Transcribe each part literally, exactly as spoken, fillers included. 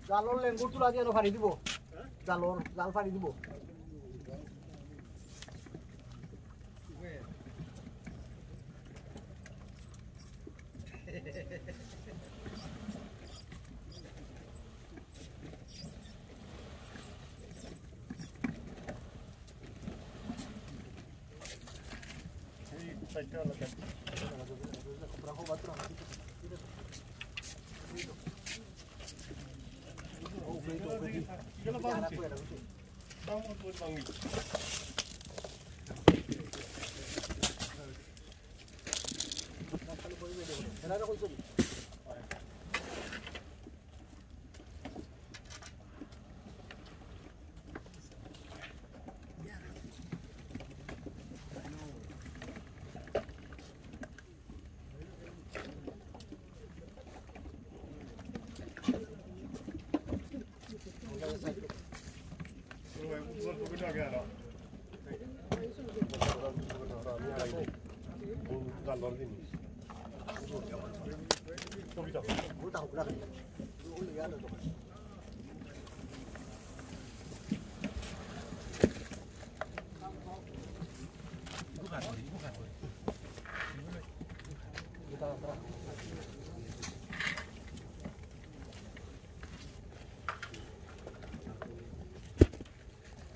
জালর লেঙ্গুর তুলা দিয়া ফাড়ি দিব। জালর, জাল ফাড়ি দিব।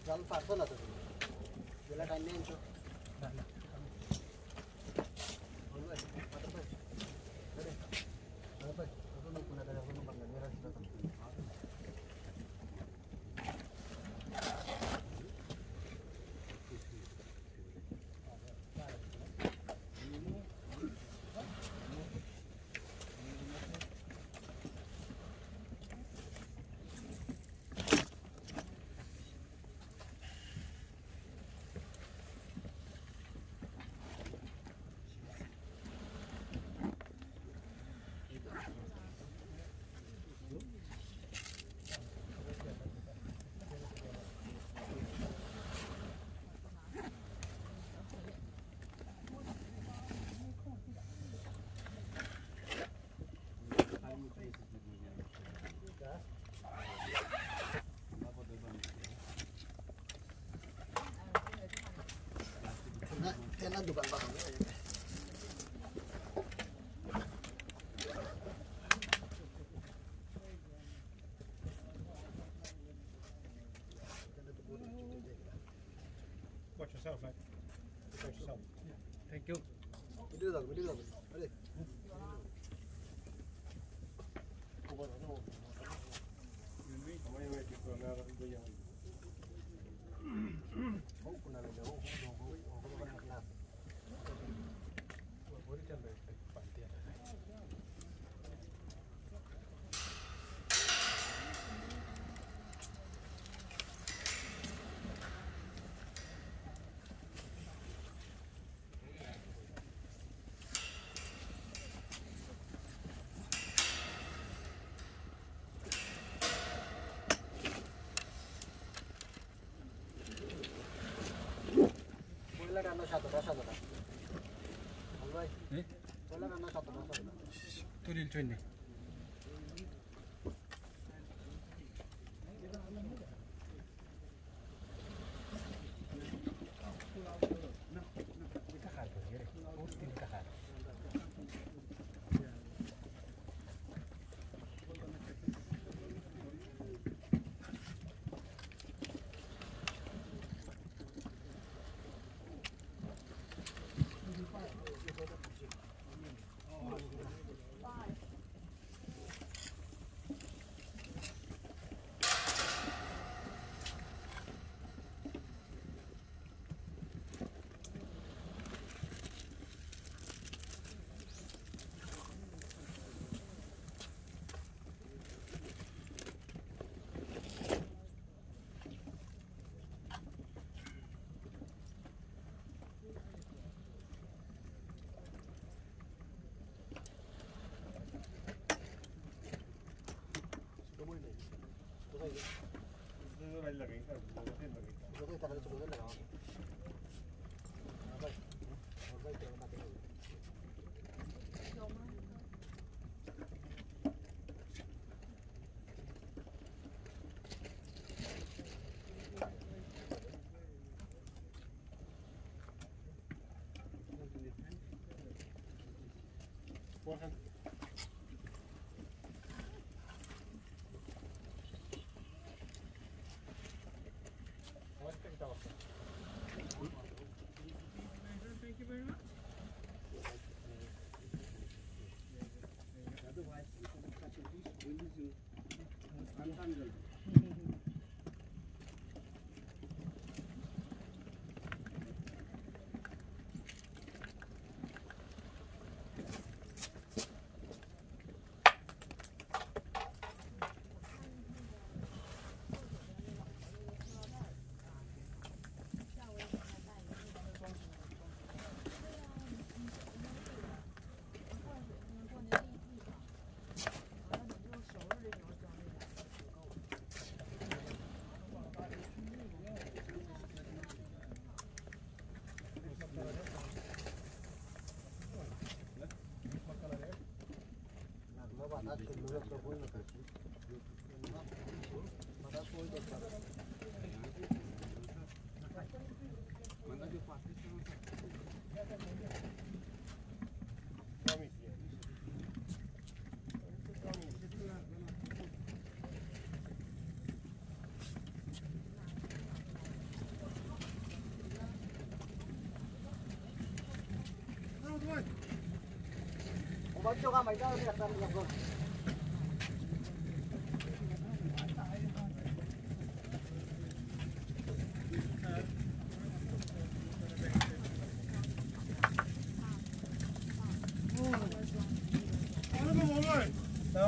জাল পারতো না তো তুমি। গেলা টাইম নিয়ে আনছো। Watch yourself, mate. Watch yourself. Thank you. পয়লা রান্না সাতটা, সাতটা। বল ভাই। হুম? পয়লা রান্না সাতটা, সাতটা। তুলিল চইনে। আসসালামু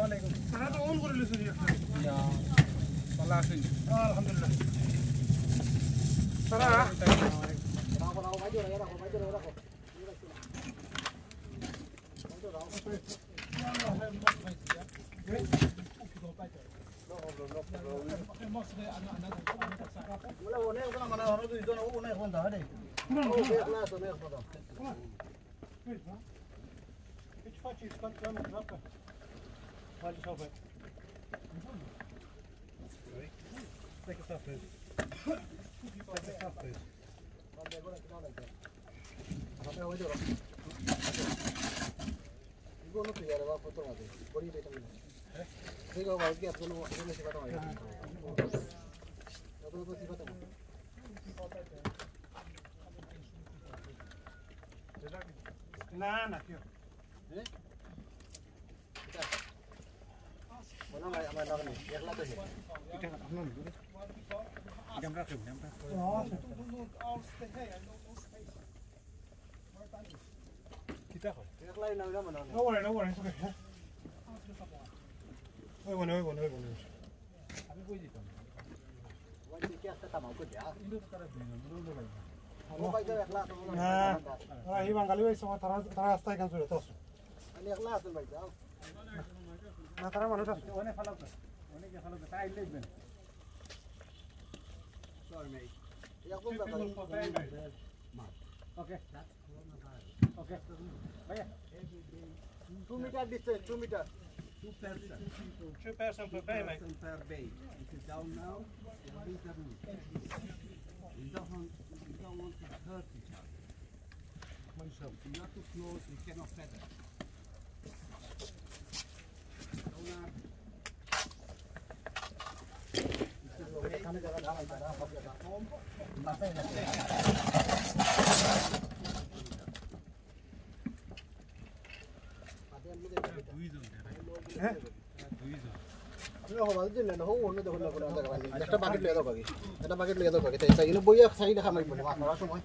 আলাইকুম। তারা তো অন করে লিছেন একটা। ইয়া, ভালা আছইন? আলহামদুলিল্লাহ। তারা Which part is cut down the rubber? Why just over? Take a stop, please. Take a stop, please. না, না, কেউ। হ্যাঁ? এটা? বলো না, আমার লাগে না। একলা তো হে। এটা আপনার না? এটা আমরা রাখবো, আমরা। কিতা হয়? একলাই না, ওইটা মনে হয় না। No worry, no worry, it's okay, হ্যাঁ? ওই বনে, ওই বনে, ওই বনে। আমি কই দিতাম? ওই দিকে একটা কামাও করে দেয়া। কিন্তু তো তারা দিন, বলুন তো ভাই। ও ভাই, তো একলা তো না, না, এই বাঙালি ভাই সব তারা, তারা রাস্তায় কেন চলে তো? আমি একলা আছেন ভাই, যাও। না, তারা মানুষ আছে। অনেক ভালো করে, অনেকে ভালো করে, তাই লিখবেন। Sorry, mate. একদম ব্যাপার। Okay. Okay. ভাইয়া। Two meter distance, two meter. Two person. Two person per bay, mate. Two person per bay. If you down now, you lose the room. You don't want, you don't want to hurt each other. Myself, you are too close, you cannot feather. Down now. একটা বাকেট লইয়া দাও আগে। একটা বাকেট লইয়া দাও আগে। তাই, তাই, এনে বইয়া সাইডে খামাই বলে, মাছ মারার সময়।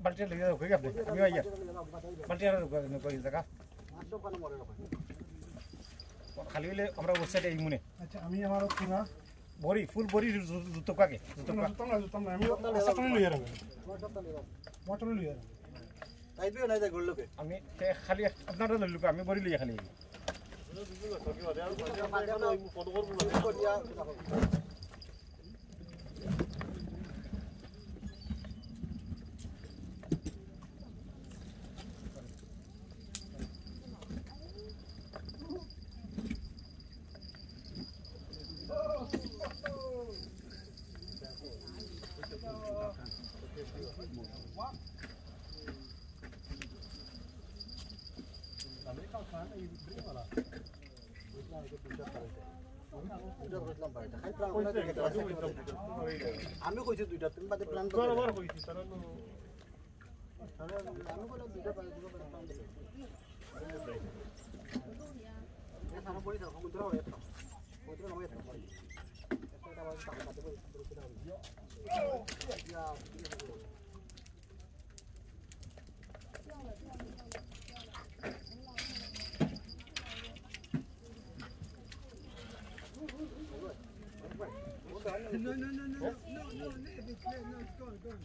বালতি লইয়া যাও, কই আপনি? আমি আইয়া। বালতি আর ঢুকবে না, কই জায়গা? খালি অইলে আমরা ওই সাইডে এই মনে। আচ্ছা, আমি আমার পুরা বড়ি, ফুল বড়ি জু-, জু-, জুতো কাকে? জুতো না, কা-, জুতো না, জুতো না, আমি আচ্ছা, ট্রলি লইয়া রাখবো। আমার ট্রলি লইয়া রাখবো। তাই দিও না, তাই ঘুরলো কে? আমি তে খালি আপনারা লইলুকে, আমি বড়ি লইয়া খালি। আমি কইছি দুইটা, তুমি বাদে প্ল্যান করো। আমি কইলাম দুইটা পাই, দুইটা পাই, প্ল্যান দিলে। এ, সারা পড়ি থাকো, কবুতর হবে একটা। কবুতর হবে একটা। No, no, no, no, no, no, no, leave it, leave it, no, it's gone, gone.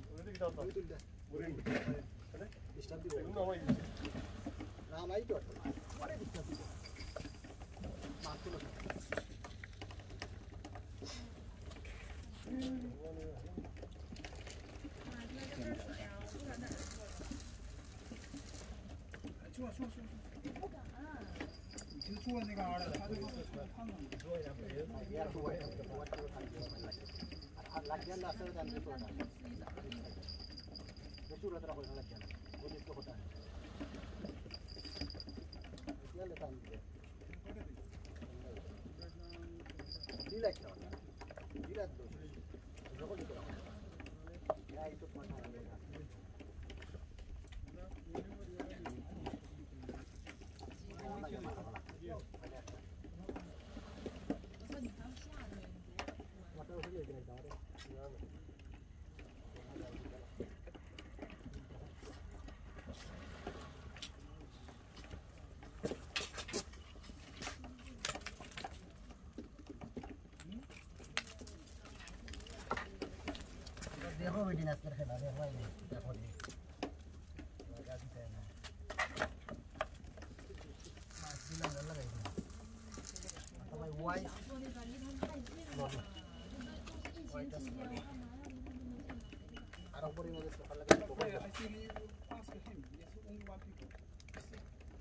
देखो बेटी, नस्कर खेला, देखो भाई, देखो जी।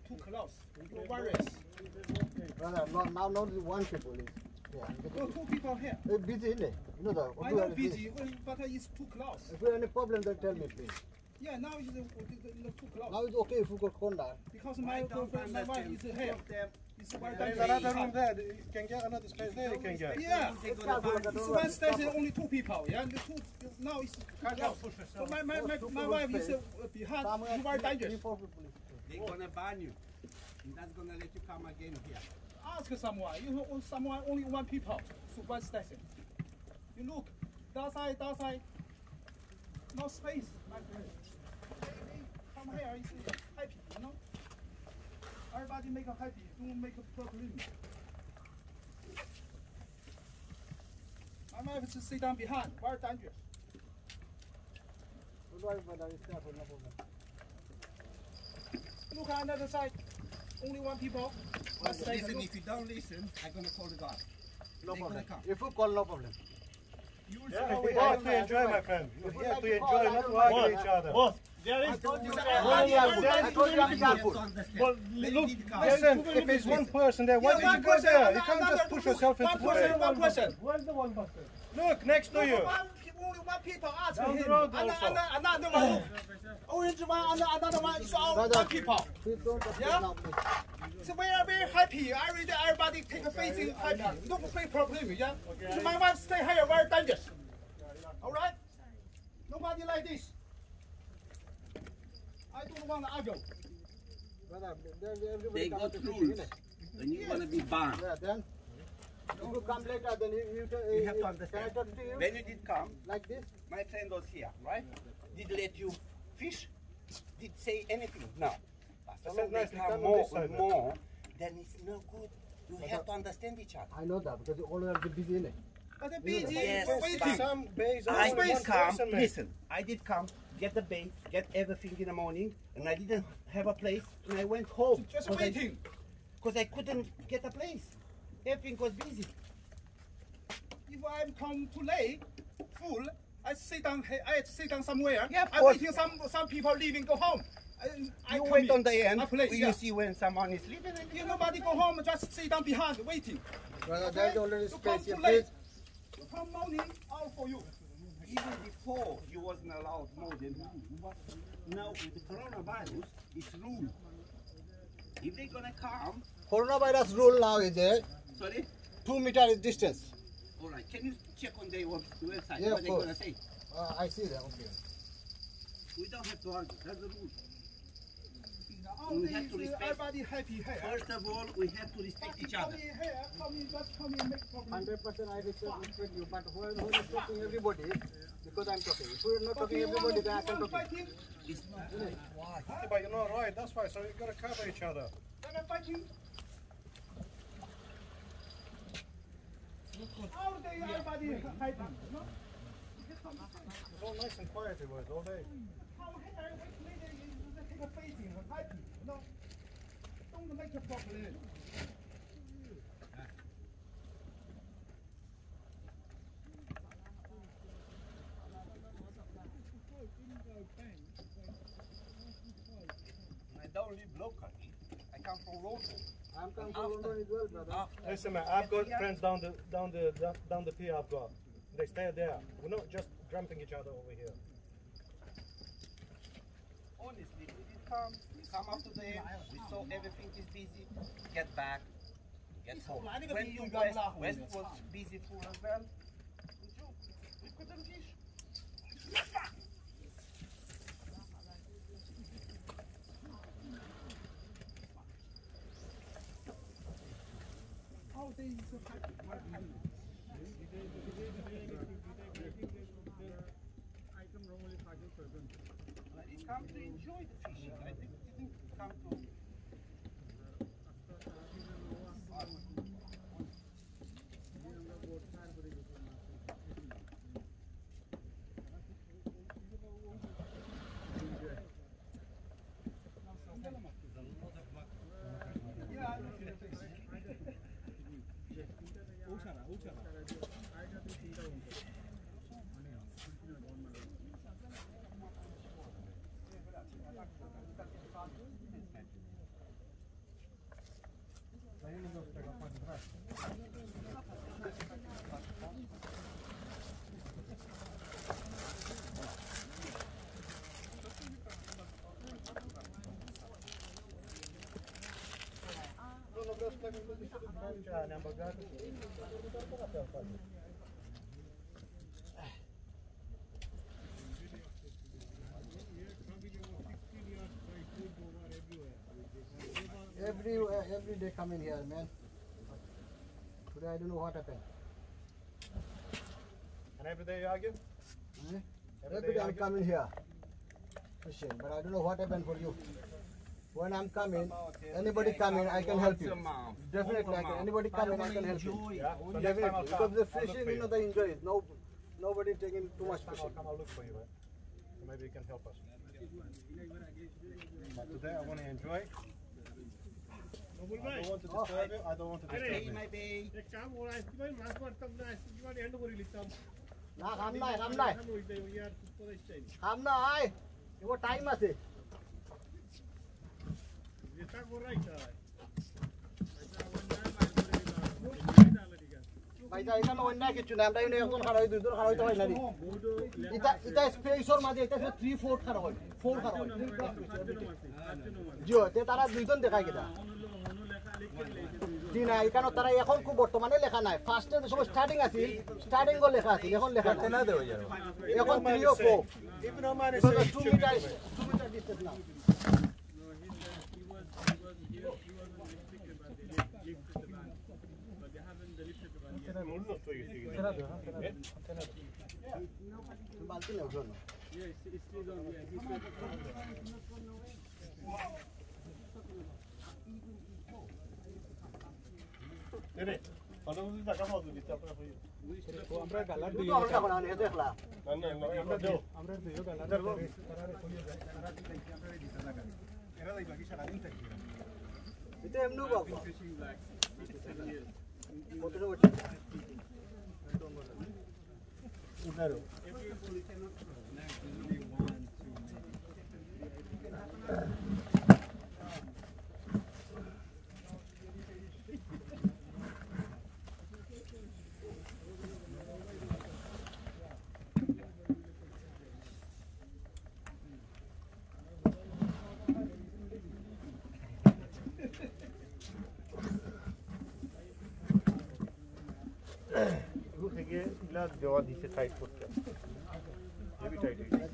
Too close. Brother, no, now not one people is here. No, two people here. It's busy, isn't it? You know that. I know busy, but it's too close. If you have any problem, then tell me, please. Yeah, now it's, it's, it's too close. Now it's okay if we go corner. Because my girlfriend, my wife is here. It's one. There is another room there. You can get another space there. You can get. Yeah, it's one station, only two people. Yeah, the two now it's close. So my my my, my wife is uh, behind. It's very dangerous. They're gonna ban you. They're not gonna let you come again here. Ask someone. You know, someone only one people. It's one station. You look that side, that side. No space, my friend. Come here, it's happy, you know? Everybody make a happy, don't make a problem. My wife is sit down behind, very dangerous. Look at another side, only one people. Listen, if you don't listen, I'm gonna call the guard. No problem. If you call, no problem. Yeah, we have to enjoy, my friend. We're here to enjoy, not to argue each other. Boss, there is. I told you, I told you, I told you, I told you. But look, listen, if it's one person there, why did you go there? You can't just push yourself into it. One person, one person. Where's the one person? Look, next to you. Only one people ask him. Down the road also. Another one. Orange one, another, another one. It's all one people. Yeah? So we are very happy. Every day everybody take a facing happy. No big problem, yeah? So my wife stay here very dangerous. All right? Nobody like this. I don't want to argue. They got rules. Then you wanna be banned. Yeah, then if you come later, then you, you, you have to understand. When you did come, like this, my friend was here, right? Did let you fish? Did say anything? No. But so long as they come more and more, then it's no good. You have to understand each other. I know that because you always have to be busy, innit? But the busy, yes, waiting. Some base, I did come. Listen, I did come, get the bait, get everything in the morning, and I didn't have a place, and I went home. Just waiting. Because I couldn't get a place. Everything was busy. If I come too late, full, I sit down. I sit down somewhere. Yeah, of course. I waiting some some people leaving go home. I, I you wait on the end. You see when someone is leaving. And you nobody go home. Just sit down behind waiting. Brother, okay? There's already space here, please. You come morning, all for you. Even before you wasn't allowed more than now with the coronavirus, it's rule. If they're gonna come, coronavirus rule now is a, sorry? Two meter distance. All right. Can you check on the website what they're gonna say? Uh, I see that. Okay. We don't have to argue. That's the rule. We have to respect. Everybody happy here. First of all, we have to respect each other. Come in here, come in, just come in, make problem. Hundred percent I respect, respect you, but who, who is talking? Everybody, because I'm talking. If you're not talking, everybody, then I can talk. It's not right. Why? Yeah, but you're not right. That's why. So you've got to cover each other. Then I'm fighting. How they, everybody happy, you know? It's all nice and quiet it was all day. How can I wait later? You take a bathing, happy, you know? Don't make a problem. I don't live locally. I come from London. I'm come from London as well, brother. Listen, man, I've got friends down the down the down the pier. I've got. They stay there. We're not just dumping each other over here. Honestly, we did come. We come after them. We saw everything is busy. Get back. Get home. When you guys, West was busy full as well. We couldn't fish. I come normally fighting for them. But he come to enjoy the fishing. I think he didn't come to. Every, every day coming here, man. Today I don't know what happened. And every day you argue? Eh? Every day I'm coming here fishing, but I don't know what happened for you. When I'm coming, anybody coming, I can help you. Definitely, I can, anybody coming, I can help you. Yeah, so next time I'll come, I'll look for you. Definitely, because the fishing, you know, the enjoy is no, nobody taking too much fishing. Next time I'll come, I'll look for you, right? So maybe you can help us. But today I want to enjoy. I don't want to disturb you. I don't want to disturb you. এক কাম কর, আজকে ভাই মাছ মারতাম না, আজকে কি মানে এন্ড করে নিতাম। না, কাম নাই, কাম নাই। কাম হইছে, ওই আর সুস্থ হইছে। কাম নাই। এবার টাইম আছে। যেটা করাই যায়। ভাই, যা, এখানে অন্যায় কিছু নাই। আমরা এখানে একজন খাড়া হই, দুইজন খাড়া হইতে পারি না রে। এটা, এটা স্পেসর মাঝে, এটা হচ্ছে থ্রি ফোর খাড়া হয়, ফোর খাড়া হয়। জি, তে তারা দুইজন দেখায় কিনা? জি না, এখানে তারা এখন খুব বর্তমানে লেখা নাই। ফার্স্টে যে সময় স্টার্টিং আছিল, স্টার্টিং গো লেখা আছিল, এখন লেখা নাই। এখন থ্রি ও four. Because of two meter, two meter distance now. বালতি নেই, ওগুলো না। এরে, কত বুঝি টাকা পাওয়া যাবে? আমরা গালার দুই আমরা দেখলা। না, না, না, আমরা দুই, আমরা দুইও গালার। এরা দেখবা কি সারাদিন থাকবে? এটা এমনিও বাবা। কত সময়? উঠারো। এগুলো থেকে ইলা দেওয়া দিছে টাইট করতে। হেভি টাইট হয়েছে। হ্যাঁ?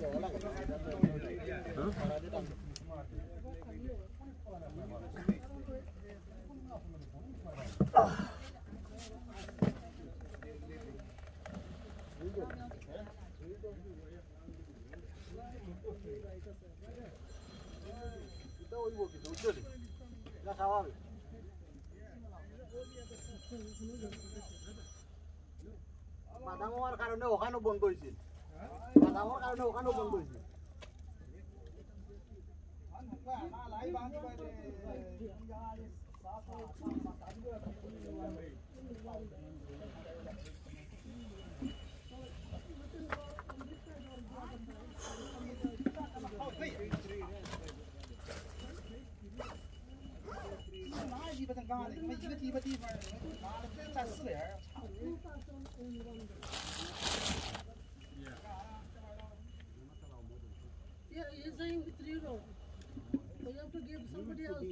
অইবো কিছু, বুঝছো নি? ইটা স্বাভাবিক। বাদাম অওয়ার কারণে অখানও বন্ধ অইছিল। বাদাম অওয়ার কারণে অখানও বন্ধ অইছিল। Yeah, he's saying three row. So you have to give somebody else.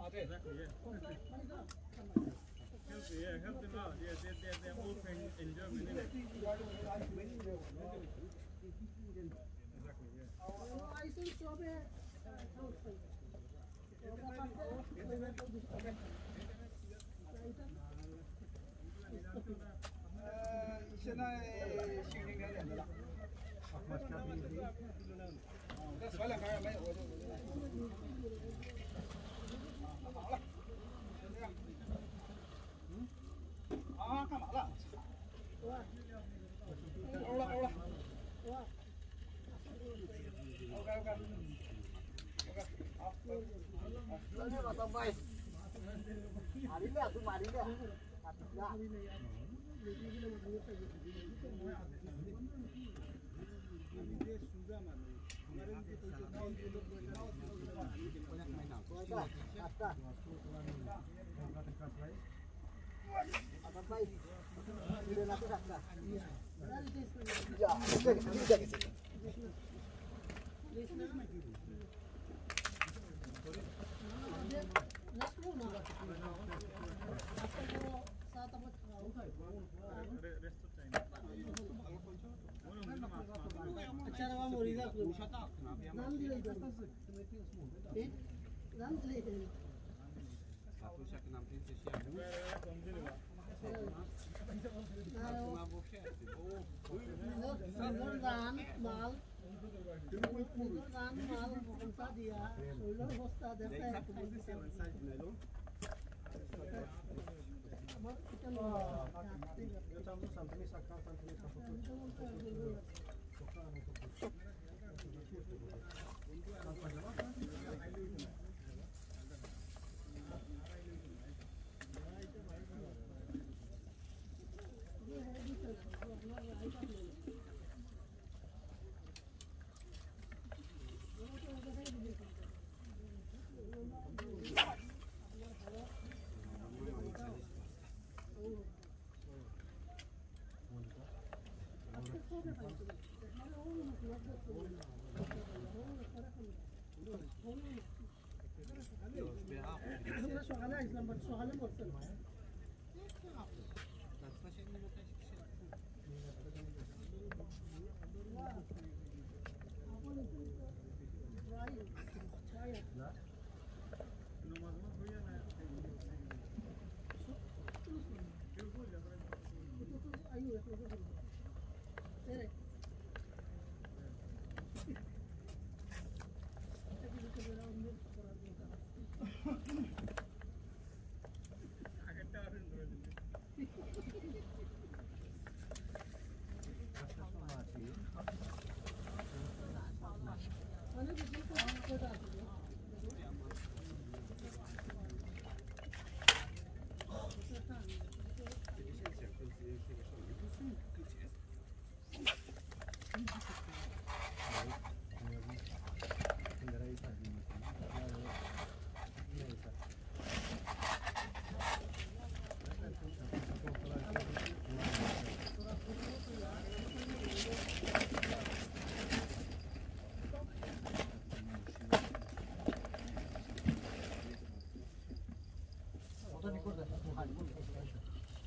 Exactly, yeah. Help, yeah, help them out. Yeah, they, they, they're all paying enjoyment, innit? Exactly, yeah.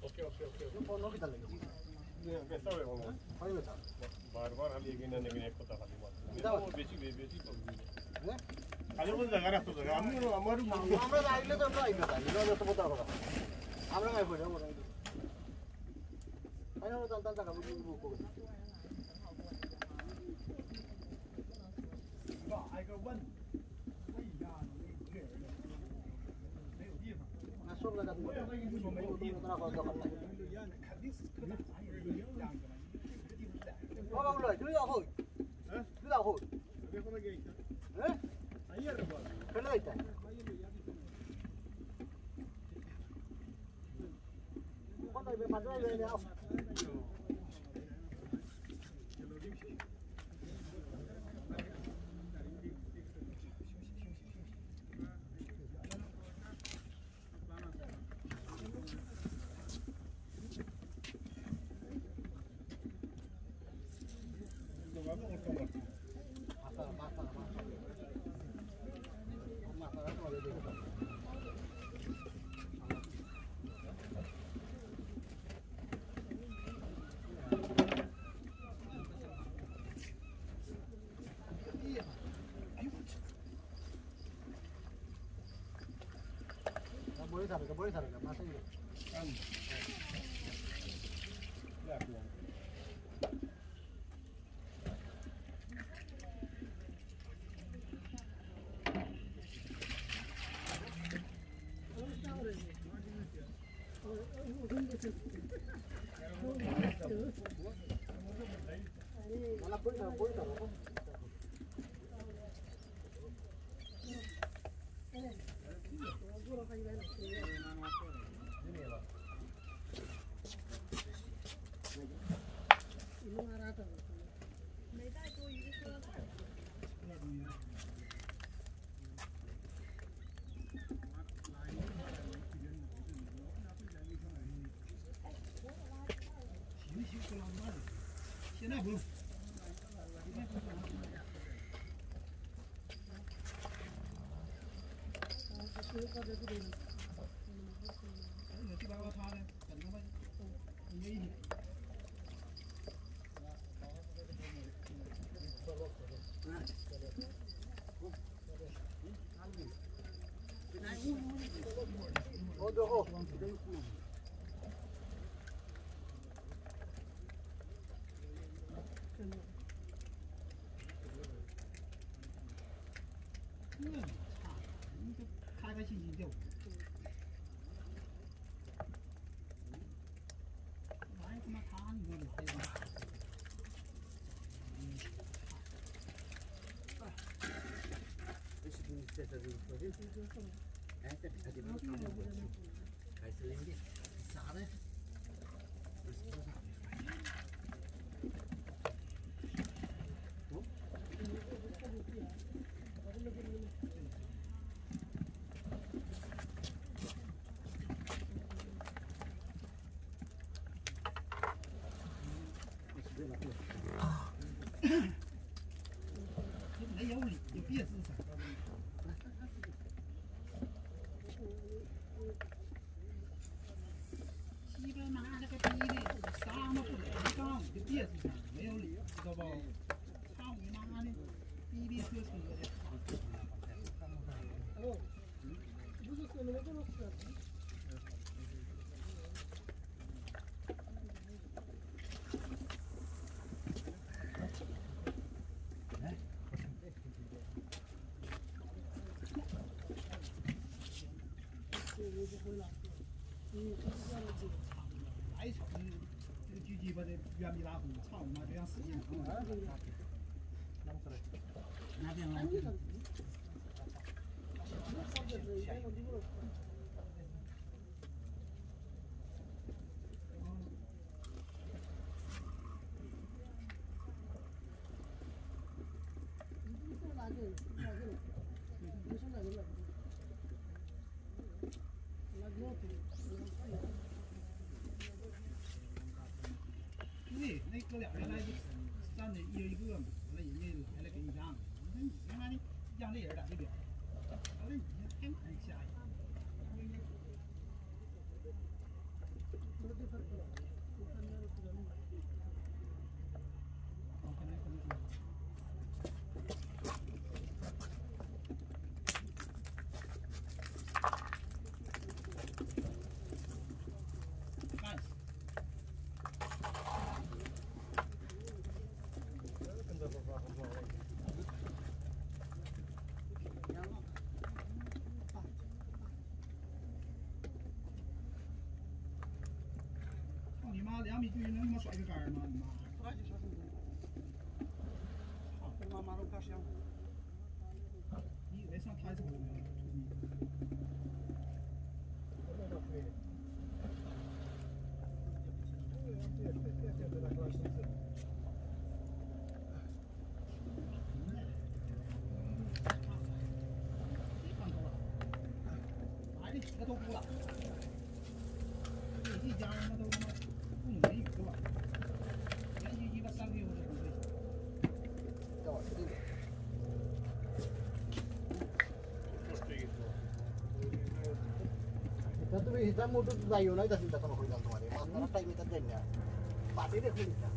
Okay, okay, okay, okay. বারবার খালি এগিয়ে না, এগিয়ে এক কথা খালি মাত। ও বেশি, বে-, বেশি তো। খালি কোন জায়গা রাখতো জায়গা? আমি আমার আমরা আইলে তো আমরা আইলে তাই, আমরা যত কথা বলা। আমরা গায়ে পড়ে, আমরা আইলে। আরে, আমরা তাল, তাল, তাল, আমরা বুক করে। না, সব জায়গা থেকে। তোরা কত দরকার নাই। বাবা, বলো, তুই যাও কই? হ্যাঁ? তুই যাও কই? আমি এখনো গেছি না। হ্যাঁ? আইয়ার বল। ফেলে দিতে।鸡巴妈了个逼的，啥么不能上，你别是啥，没有理，知道不？操你妈的，逼逼车车的。对，那哥俩原来是站着一人一个嘛，完了人家来了给你让，你说你他妈的让这人咋地了？完了你还蛮吓人。他们一堆人，他妈甩个杆儿，妈的妈！妈妈，我干啥？你以为上台是我们？তুমি হিসাব মতো তো যাইও না, এটা চিন্তা কোনো হইলাম তোমার। এই মাছ ধরার টাইমে এটা দেন না। পাশে দেখুন এটা।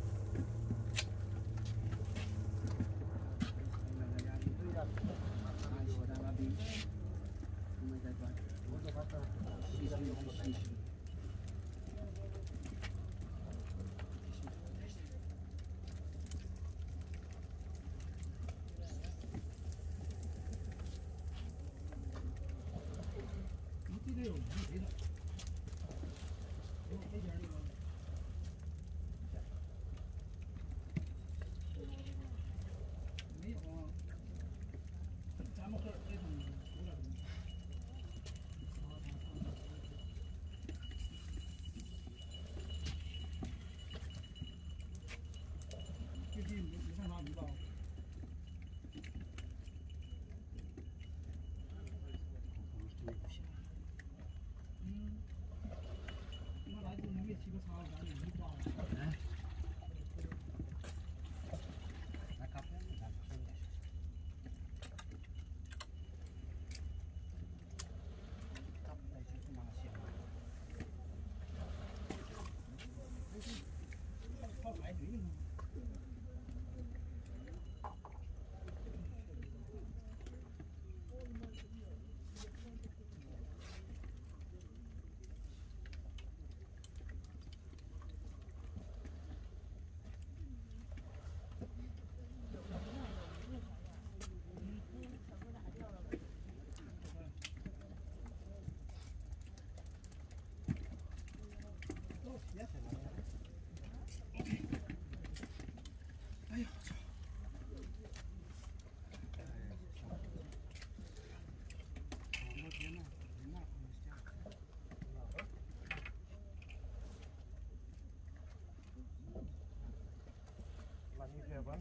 Lani feba.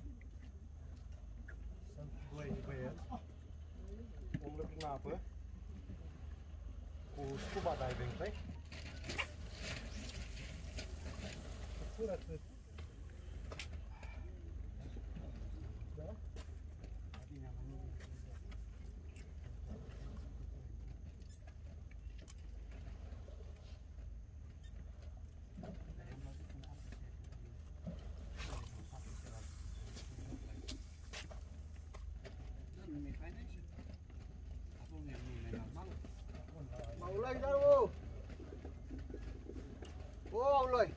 San duai ni bayar. Umlek napa? Ku scuba diving, right? Pura tu. Maulai, dar, o. O, Maulai.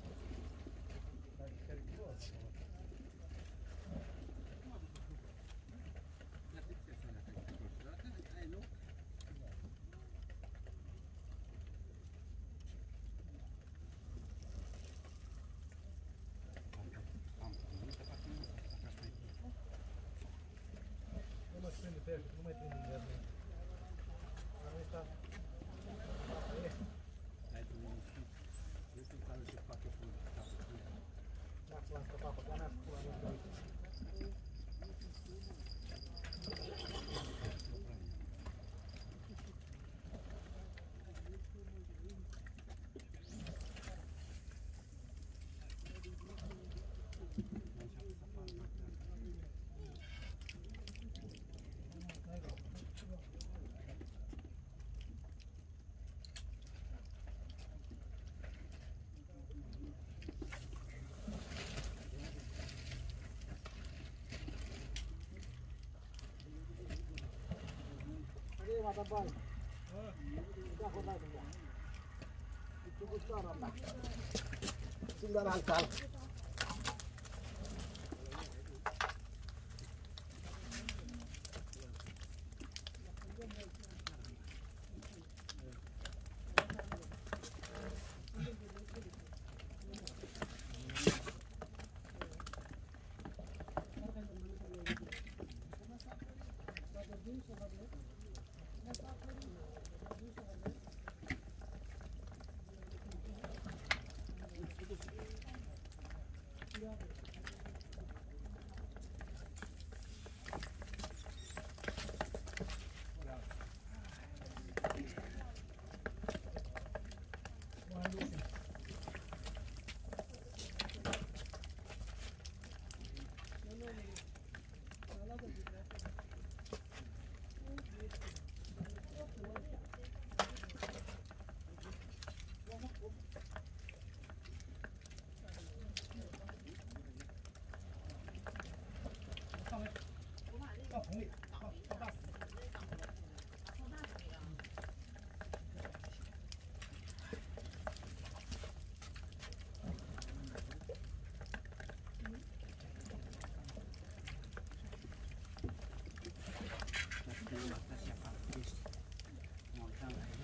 Nu mai prinde pe el, nu mai prinde în iarnă. Dar nu uita. Lasă, lasă, papă, că n-a spus la mine.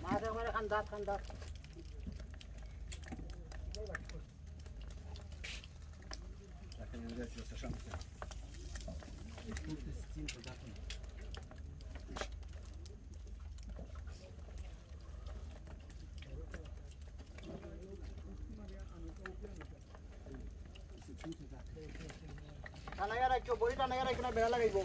মাছ আমার খান্দাত, খান্দাত। টানাইয়া রাখিও, বড়ি টানাইয়া রাখিও না, বেড়া লাগাইবো।